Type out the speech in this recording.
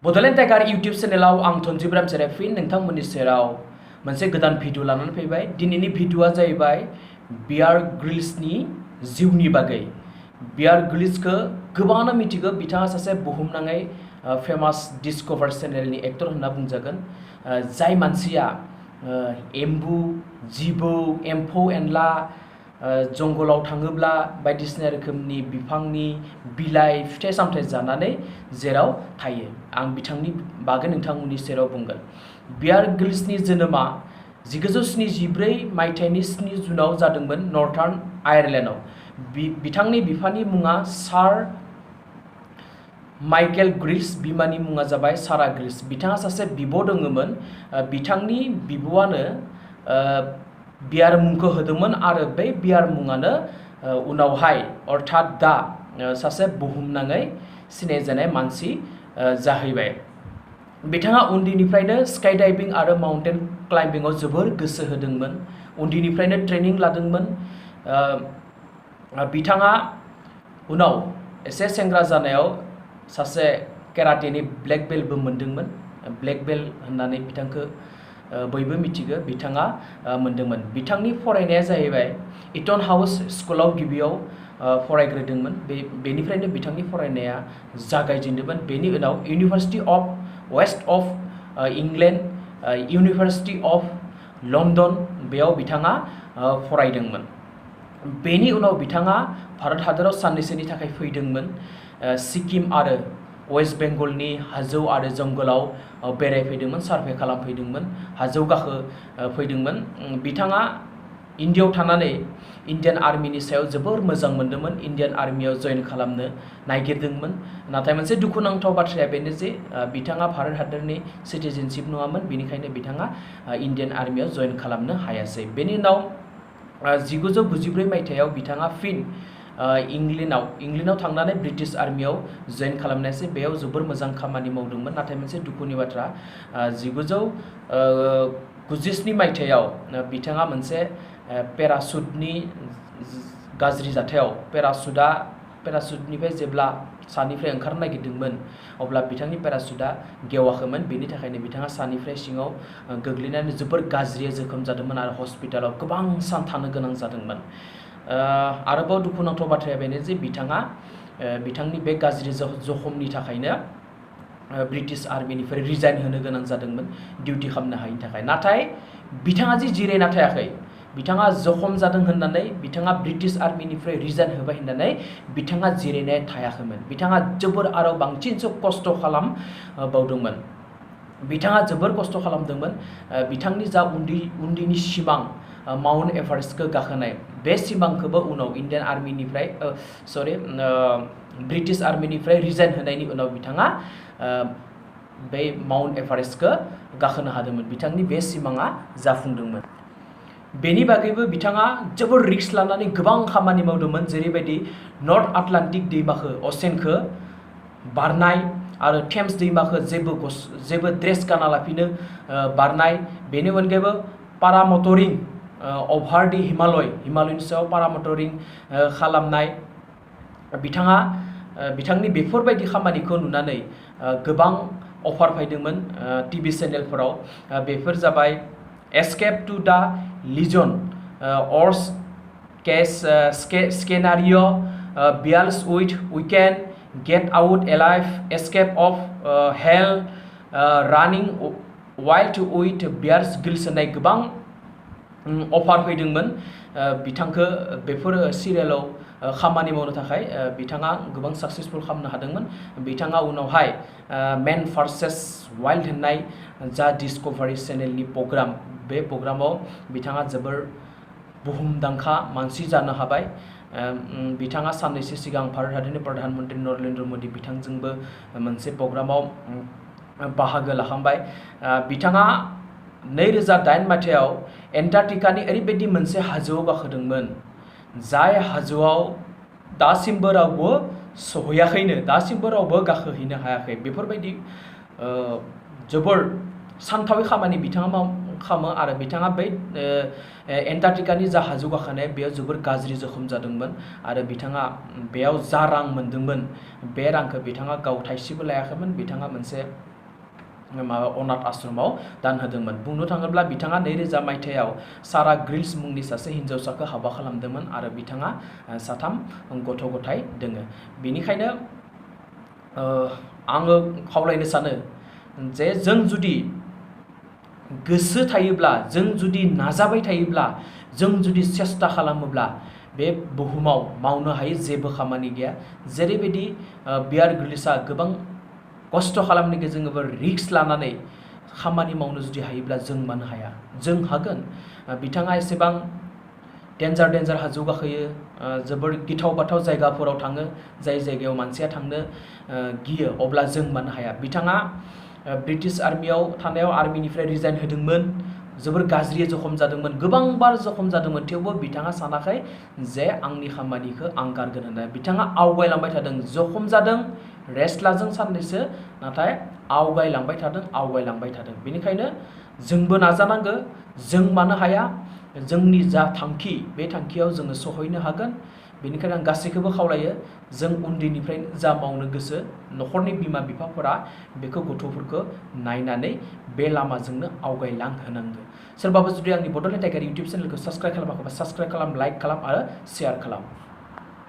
Bodoland tiger इउट्यूब चेनेलाव आं धनजित ब्रह्मचारिया फिन नोंथांमोननि सेराव मोनसे गोदान भिडिअ लानानै फैबाय। दिनैनि भिडिअआ जाहैबाय बियार ग्रिल्सनि जिउनि बागै। बियार ग्रिल्सखौ गोबाङानो मिथिगौ, बिथाङा सासे बुहुमनाङै फेमास डिस्कभार चेनेलनि एक्टर होनना बुंजागोन। जाय मानसिया एम्बु, जिबौ, एम्फौ एनला जंगलाव थाङोब्ला बायदिसिना रोखोमनि बिफांनि बिलाइ फिथाइ सामथाइ जानानै जेराव थायो, आं बिथांनि बागै नोंथांमोननि सेराव बुंगोन। बियार ग्रिल्सनि जोनोमा 1974 मायथाइनि 7 जुनाव जादोंमोन नर्थार्न आयारलेन्डआव। बिथांनि बिफानि मुङा सार माइकेल ग्रिल्स, बिमानि मुङा जाबाय सारा ग्रिल्स। बिथाङा सासे बिब' दङमोन। बिथांनि बिब'आनो बियार मुंखौ होदोंमोन आरो बे बियार मुङानो उनावहाय अर्थात दा सासे बुहुमनाङै सिनायजानाय मानसि जाहैबाय। बिथाङा उन्दैनिफ्रायनो स्काई डाइभिं आरो माउन्टेन क्लाइम्बिंआव जोबोर गोसो होदोंमोन। उन्दैनिफ्रायनो ट्रेनिं लादोंमोन। बिथाङा उनाव एसे सेंग्रा जानायाव सासे केराटेनि ब्लेक बेल्टबो मोनदोंमोन। ब्लेक बेल्ट होननानै बिथांखौ बयबो मिथिगौ, बिथाङा मोनदोंमोन। बिथांनि फरायनाया जाहैबाय इटन हाउस स्कुलाव गिबियाव फरायग्रोदोंमन। बेनिफ्रायनो बिथांनि फरायनाया जागायजेनदोंमोन। बेनि उनाव University of West of England, University of London बेयाव बिथाङा फरायदोंमोन। बेनि उनाव बिथाङा भारत हादराव साननैसोनि थाखाय फैदोंमोन। सिक्किम आरो वेस्ट बेंगलनि हाजो आरो जंगलाव बेरायफैदोंमोन, सार्भे खालामफैदोंमोन, हाजो फैदोंमोन। बिथाङा इन्डियायाव थानानै इन्डियान आर्मिनि सायाव जोबोर मोजां मोनदोंमोन। इन्डियान आर्मियाव जइन खालामनो नागिरदोंमोन। नाथाय मोनसे दुखुनांथाव बाथ्राया बेनो जे बिथाङा भारत हादरनि सिटिजेनशिप नङामोन, बेनिखायनो बिथाङा इन्डियान आर्मियाव जइन खालामनो हायासै। बेनि उनाव 1994 मायथाइयाव बिथाङा फिन इंलेन्डआव थांनानै ब्रिटिश आर्मियाव जइन खालामनायसै। बेयाव जोबोर मोजां खामानि मावदोंमोन। नाथाय मोनसे दुखुनि बाथ्रा, 1997 मायथाइयाव बिथाङा मोनसे पेराशुटनि गाज्रि जाथायाव पेराशुटनिफ्राय जेब्ला सानिफ्राय ओंखारनो नागिरदोंमोन, अब्ला बिथांनि पेराशुटआ गेवाखैमोन। बेनि थाखायनो बिथाङा सानिफ्राय सिङाव गोग्लैनानै जोबोर गाज्रि जोखोम जादोंमोन आरो हस्पिटालाव गोबां सान थानो गोनां जादोंमोन। आरोबाव दुखुनांथाव बाथ्राया बेनो जे बिथाङा बिथांनि बे गाज्रि जखमनि थाखायनो ब्रिटिश आर्मिनिफ्राय रिजाइन होनो गोनां जादोंमोन, डिउटि खालामनो हायिनि थाखाय। नाथाय बिथाङा जे जिरायना थायाखै, बिथाङा जखम जादों होननानै बिथाङा ब्रिटिश आर्मिनिफ्राय रिजाइन होबाय होननानै बिथाङा जिरायनाय थायाखैमोन। बिथाङा जोबोर आरो बांसिनसो खस्थ' खालामबावदोंमोन। बिथाङा जोबोर खस्थ' खालामदोंमोन। बिथांनि जा उन्दैनि सिमां माउन्ट एभारेस्टखौ गाखोनाय, बे सिमांखौबो उनाव इन्डियान आर्मिनिफ्राय ब्रिटिश आर्मिनिफ्राय रिजाइन होनायनि उनाव बिथाङा बे माउन्ट एभारेस्टखौ गाखोनो हादोंमोन। बिथांनि बे सिमाङा जाफुंदोंमोन। बेनि बागैबो बिथाङा जोबोर रिस्क लानानै गोबां खामानि मावदोंमोन, जेरैबायदि नर्थ आटलान्टिक दैमाखौ असेनखौ बारनाय आरो थेम्स दैमाखौ जेबो ड्रेस गाना लाफिनो बारनाय। बेनि अनगायैबो पारामटरिं अभार दि हिमालयनि सायाव पारामटरिं खालामनाय। बिथाङा बिथांनि बेफोरबायदि खामानिखौ नुनानै गोबां अफार फैदोंमोन टिभि चेनेलफोराव। बेफोर जाबाय escape to the legion, worst case scenario', bears we can get out alive, escape of hell, running wild with Bear Grylls होननाय गोबां अफार फैदोंमोन बिथांखौ बेफोर सिरियालाव खामानि मावनो थाखाय। बिथाङा गोबां साक्सेसफुल खालामनो हादोंमोन। बिथाङा उनावहाय मेन भार्सेस वाइल्ड होननाय जा डिस्कभारि चेनेलनि प्रग्राम, बे प्रग्रामाव बिथाङा जोबोर बुहुमदांखा मानसि जानो हाबाय। बिथाङा साननैसो सिगां भारत हादरनि प्रधान मन्त्रि नरेन्द्र मदि बिथांजोंबो मोनसे प्रग्रामाव बाहागो लाखांबाय। बिथाङा 2008 मायथाइयाव एन्टार्कटिकानि ओरैबायदि मोनसे हाजोआव गाखोदोंमोन, जाय हाजोआव दासिमबो रावबो सहैयाखैनो, दासिमबो रावबो गाखोहैनो हायाखै। बेफोरबायदि जोबोर सानथावै खामानि बिथाङा खालामो आरो बिथाङा बै एन्टार्कटिकानि जा हाजो गाखोनाय बेयाव जोबोर गाज्रि जखम जादोंमोन आरो बिथाङा बेयाव जा रां मोनदोंमोन बे रांखौ बिथाङा गाव थाइसेबो लायाखैमोन बिथाङा मोनसे अनाथ आश्रमाव दान होदोंमोन। बुंनो थाङोब्ला बिथाङा 2000 मायथाइयाव सारा ग्रिल्स मुंनि सासे हिन्जावसाखौ हाबा खालामदोंमोन आरो बिथाङा 3 गथ' गथाय दोङो। बेनिखायनो आङो खावलायनो सानो जे जों जुदि गोसो थायोब्ला जों जुदि नाजाबाय थायोब्ला जों जुदि सेस्ता खालामोब्ला बे बुहुमाव मावनो हायै जेबो खामानि गैया। जेरैबायदि बियार ग्रिल्सआ गोबां खस्थ' खालामनो गेजेरजोंबो रिस्क लानानै खामानि मावनो जुदि हायोब्ला जों मानो हाया? जों हागोन। बिथाङा एसेबां डेन्जार हाजो गाखोयो, जोबोर गिथाव बाथाव जायगाफोराव थाङो जाय जायगायाव मानसिया थांनो गियो, अब्ला जों मानो हाया? बिथाङा ब्रिटिश आर्मियाव थानायाव आर्मिनिफ्राय रिजाइन होदोंमोन, जोबोर गाज्रि जखम जादोंमोन, गोबां बार जखम जादोंमोन, थेवबो बिथाङा सानाखै जे आंनि खामानिखौ आं गारगोन होनना। बिथाङा आवगायलांबाय थादों, जखम जादों, रेस्ट लाजों साननैसो, नाथाय आवगायलांबाय थादों। बेनिखायनो जोंबो नाजानांगौ। जों मानो हाया? जोंनि जा थांखि बे थांखियाव जोङो सहैनो हागोन। बेनिखायनो आं गासैखौबो खावलायो जों उन्दैनिफ्रायनो जा मावनो गोसो न'खरनि बिमा बिफाफोरा बेखौ गथ'फोरखौ नायनानै बे लामाजोंनो आवगायलांहोनांगौ। सोरबाबो जुदि आंनि बड'लेण्ड टाइगार इउटिउब चेनेलखौ साबस्क्राइब खालामाखैबा साबस्क्राइब खालाम, लाइक खालाम आरो शेयार खालाम।